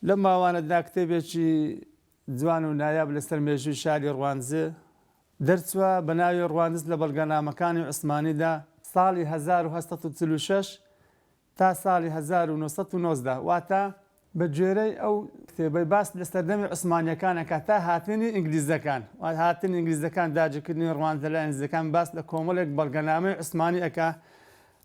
لەم ماوانەدا کتێبێکی جوان و نایاب لەسەر مێژووی شاری ڕواندزێ دەرچووە بە ناوی ڕواندز لە بەڵگەنامەکانی عوسمانیدا ساڵی 1846 تا ساڵی 1990 واتە بە گوێرەی ئەو کتێبەی باس لە سەردەمی عوسمانیەکان ئەکات تا هاتنی ئینگلیزەکان واتە هاتنی ئینگلیزەکان داگیرکردنی ڕواندز لەلایەن ئینگلیزەکان باس لە کۆمەڵێک بەڵگەنامەی عوسمانی ئەکا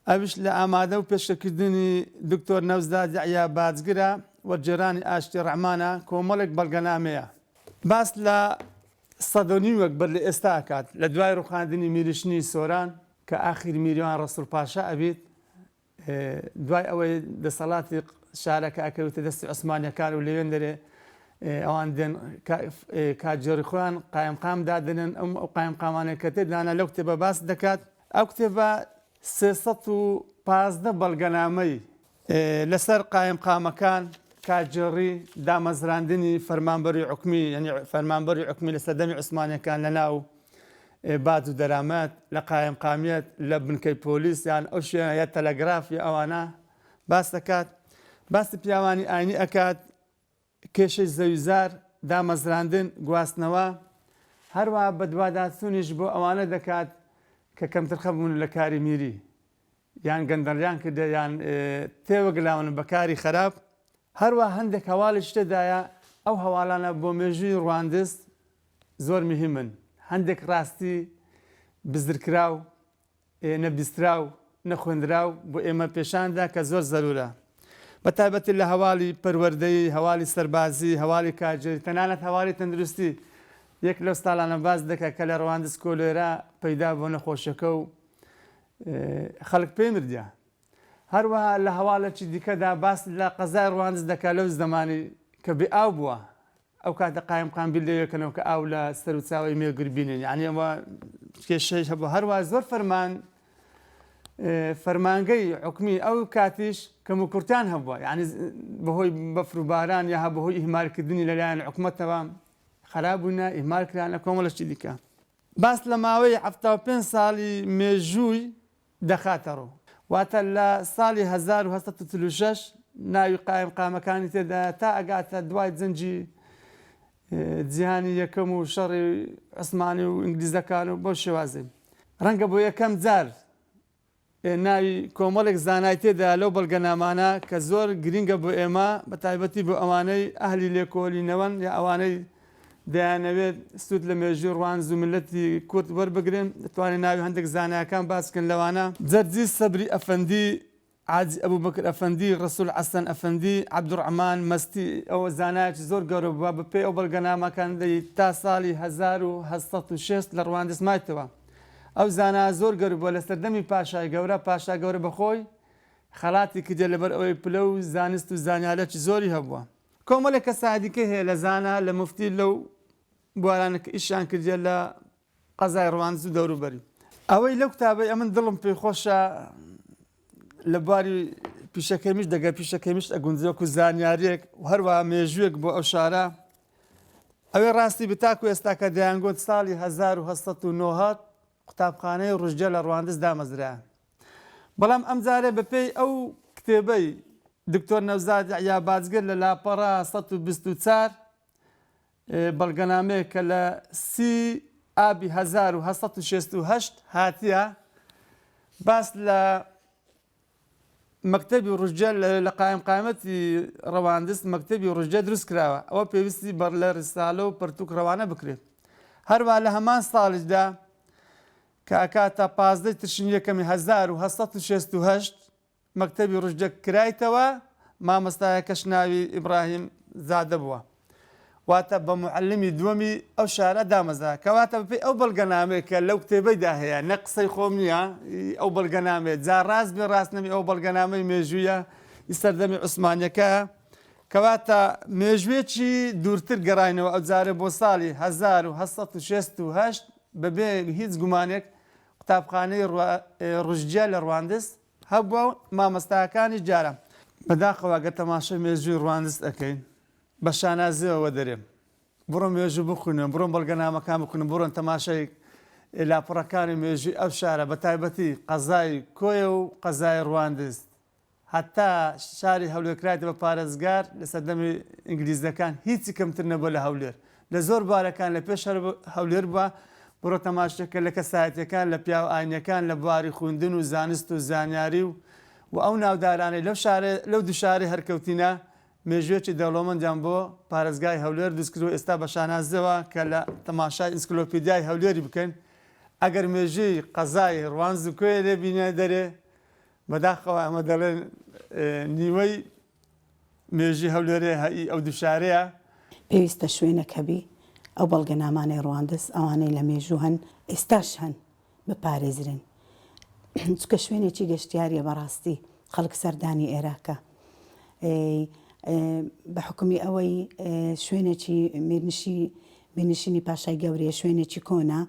ئەویش لە ئامادە و پێشکەکردنی دکتۆر نەوزاد یەحیا باجگرە، وەرگێرانی ئاشتی ڕەحمانە، کۆمەڵێک بەڵگەنامەیە. باس لە سەدە و نیوێک بەر لە ئێستا ئەکات، لە دوای ڕووخاندنی میرنشینی سۆران کە ئاخیر میریان ڕەسوڵ پاشا ئەبیت، دوای ئەوەی دەسەڵاتی شارەکە ئەکەوێتە دەستی عوسمانیەکان و لەوێندەرێ ئەوان دێن کارگێڕی خۆیان قایمقام دادەنێن، ئەم ئەو قایمقامانەی کە تێدانە لەو کتێبە باس دەکات. ئەو کتێبە 315 بەڵگەنامەی لەسەر قایمقامەکان، کارگێڕی، دامەزراندنی فەرمانبەری حکومی، یانی فەرمانبەری حکومی لە سەردەمی عوسمانیەکان لە ناو باج و دەرامەت، لە قایمقامیەت، لە بنکەی پۆلیس یان ئەو شوێنە یا تەلەگراف یا ئەوانە باس دەکات. باسی پیاوانی ئاینی ئەکات، کێشەی زەویزار، دامەزراندن، گواستنەوە، هەروەها بەدواداچوونیش بۆ ئەوانە دەکات کە کەمترخەم بوون لە کاری میری یان گەندەڵیان کردە یان تێوەگلاون بە کاری خەراپ، هەروەها هەندێک هەواڵیش تێدایە ئەو هەواڵانە بۆ مێژووی ڕواندز زۆر مهمن، هەندێک ڕاستی بزرکراو نەبیستراو، نەخوێندراو بۆ ئێمە پێشان دا کە زۆر زەرورە. بە تایبەتی لە هەواڵی پەروەردەیی، هەواڵی سەربازی، هەواڵی کارگێری، تەنانەت هەواڵی تەندروستی. یەک لەو ساڵانە باس دەکا کە لە ڕواندز کۆلێرا پەیدا بووە نەخۆشیەکە و خەڵک پێی مردیە. هەروەها لە هەواڵێکی دیکەدا باس لە قەزای ڕواندز دەکا لەو زەمانی کە بێ ئاو بووە. ئەو کاتە قایمقام بیر لەوێ کەنەوە کە ئاو لە سەروچاوەی مێگر بینن یعنی ئەوە کێشەی هەبوو هەروە زۆر فەرمان فەرمانگەی حکومی ئەو کاتیش کەم و کورتیان هەبووە یعنی بەهۆی بەفر و باران یا بەهۆی ئیهمالکردنی لەلایەن حکومەتەوە خراپ بوونە ئیهمال کرانە کۆمەڵەشتی دیکە باس لە ماوەی 75 ساڵی مێژووی دەخاتەڕوو. واتە لە ساڵی 1846 ناوی قایمقامەکانی تێدایە تا ئەگاتە دوای جەنگی جیهانی یەکەم و شەڕی عوسمانی و ئینگلیزەکان و بەو شێوازەی. ڕەنگە بۆ یەکەم جار ناوی کۆمەڵێک زانای تێدایە لەو بەڵگەنامانە کە زۆر گرینگە بۆ ئێمە بە تایبەتی بۆ ئەوانەی ئەهلی لێکۆلینەوەن یا ئەوانەی دەیانەوێت سوود لە مێژووی ڕواندز و میللەتی کورد وەربگرن، دەتوانێت ناوی هەندێک زانایەکان باس بکەن لەوانە، جەرجیس سەبری ئەفەندی، حاجی ئەبوبەکر ئەفەندی، ڕەسول حەسەن ئەفەندی، عەبدولڕەحمان مەستی، ئەوە زانایەکی زۆر گەورە بووە، بە پێی ئەو بەڵگەنامەکان دەی تا ساڵی 1860 لە ڕواندز مایتەوە. ئەو زانا زۆر گەورە بووە لە سەردەمی پاشای گەورە، پاشا گەورە بە خۆی خەڵاتی کردیە لەبەر ئەوەی پلە و زانست و زانیارێکی زۆری هەبووە. کۆمەڵێک کەسایەتی دیکەی هەیە لە زانا، لە موفتی لەو بوارانە کە ئیشیان کردیە لە قەزای ڕواندز و دەوروبەری. ئەوەی لەو کتابەی ئەمن دڵم پێی خۆشە لە بواری پیشەکەمیش دەگەر پیشەکەمیش ئەگونجێ وەکو زانیاریەک و هەروەها مێژوویەک بۆ ئەو شارە ئەوێ ڕاستی بێ تاکو ئێستا کە دەیانگوت ساڵی 1890 قوتابخانەی ڕوشدیە لە ڕواندز دامەزرا بەڵام ئەمجارە بەپێی ئەو کتێبەی دکتۆر نەوزاد یەحیا باجگر لە لاپەڕە 124 بەڵگەنامەیەک کە لە سی ئابی 1868 هاتیە باس لە مەکتەبی ڕوژجە لە قایمقامەتی ڕەواندز مەکتەبی ڕوژجە دروست کراوە ئەوە پێویستی بە لە ڕیسالە و پەرتوک ڕەوانە بکرێت هەروە لە هەمان ساڵیشدا کە ئەکاتە 15 تشرینی یەکەمی 1868 مەکتەبی ڕوژدە کرایتەوە مامۆستایەکەش ناوی ئیبراهیم زادە بووە واتە بە موعەلمی دووەمی ئەو شارە دامەزرا کەواتە بەپێی ئەو بەڵگەنامەیە کە لەو کتێبەیدا هەیە نە قسەی خۆم نییە ئەو بەڵگەنامەیە جا ڕاست بێ ڕاست نەبێ ئەو بەڵگەنامەی مێژوویە ی سەردەمی عوسمانیەکە کەواتە مێژوویەکی دوورتر گەڕاینەوە ئەو جارە بۆ ساڵی 1868 بەبێ هیچ گومانێک قوتابخانەی ڕوشدیە لە ڕواندز هەبووە و مامۆستاکانیش دیارە. بەداخەوە گەر تەماشای مێژووی ڕواندز ئەکەین بە شانازیەوە دەرێم بڕۆن مێژوو بخوینن بڕۆن بەڵگەنامەکان بخوینن بڕۆن تەماشای لاپەڕەکانی مێژووی ئەو شارە بە تایبەتی قەزای کۆیە و قەزای ڕواندز. هەتا شاری هەولێر کرایتە بە پارێزگار لە سەردەمی ئینگلیزەکان هیچی کەمتر نەبووە لە هەولێر لە زۆر بوارەکان لە پێش هەولێر بووە بڕۆ تەماشەکە لە کەسایەتیەکان لە پیاوە ئاینیەکان لە بواری خویندن و زانست و زانیاری و و ئەو ناودارانەی لەو شارە لەو دوو شارەی هەرکەوتینە مێژوویەکی دەوڵەمەندیان بۆ پارێزگای هەولێر دروست کردووە ئێستا بە شانازیەوە کە لە تەماشای ئینسکلۆپیدیای هەولێری بکەن ئەگەر مێژووی قەزای ڕواندز و کۆیە لێ بینە دەرێ بەداخەوە ئەمە دەڵێن نیوەی مێژووی هەولێرێ هەی ئەو دوو شارەیە. پێویستە شوێنێک هەبی ئەو بەڵگەنامانەی ڕواندز ئەوانەی لە مێژوو هەن ئێستاش هەن بپارێزرێن چونکە شوێنێکی گەشتیاریە بەڕاستی خەڵک سەردانی ئێراکە بە حکومی ئەوەی شوێنێکی میرنشی میرنشینی پاشای گەورەیە شوێنێکی کۆنە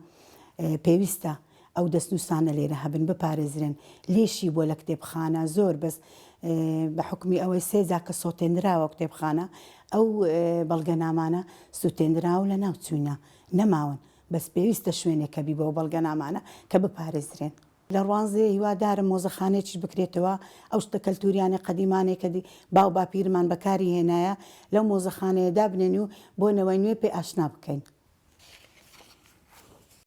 پێویستە ئەو دەستنووسانە لێرە هەبن بپارێزرێن لێشی بووە لە کتێبخانە زۆر بەس بە حکومی ئەوەی سێجا کە سۆتێنراوە کتێبخانە ئەو بەڵگەنامانە سوتێنراو لە ناو چوینە نەماون بەس پێویستە شوێنێک هەبی بەو بەڵگەنامانە کە بپارێزرێن. لە ڕوانزێ هیوادارم مۆزەخانەیەکیش بکرێتەوە، ئەو شتە کەلتوریانەی قەدیمانەی کە باو باپیرمان بەکاری هێنایە لەو مۆزەخانەیە دابنێن و بۆ نەوەی نوێ پێ ئاشنا بکەین.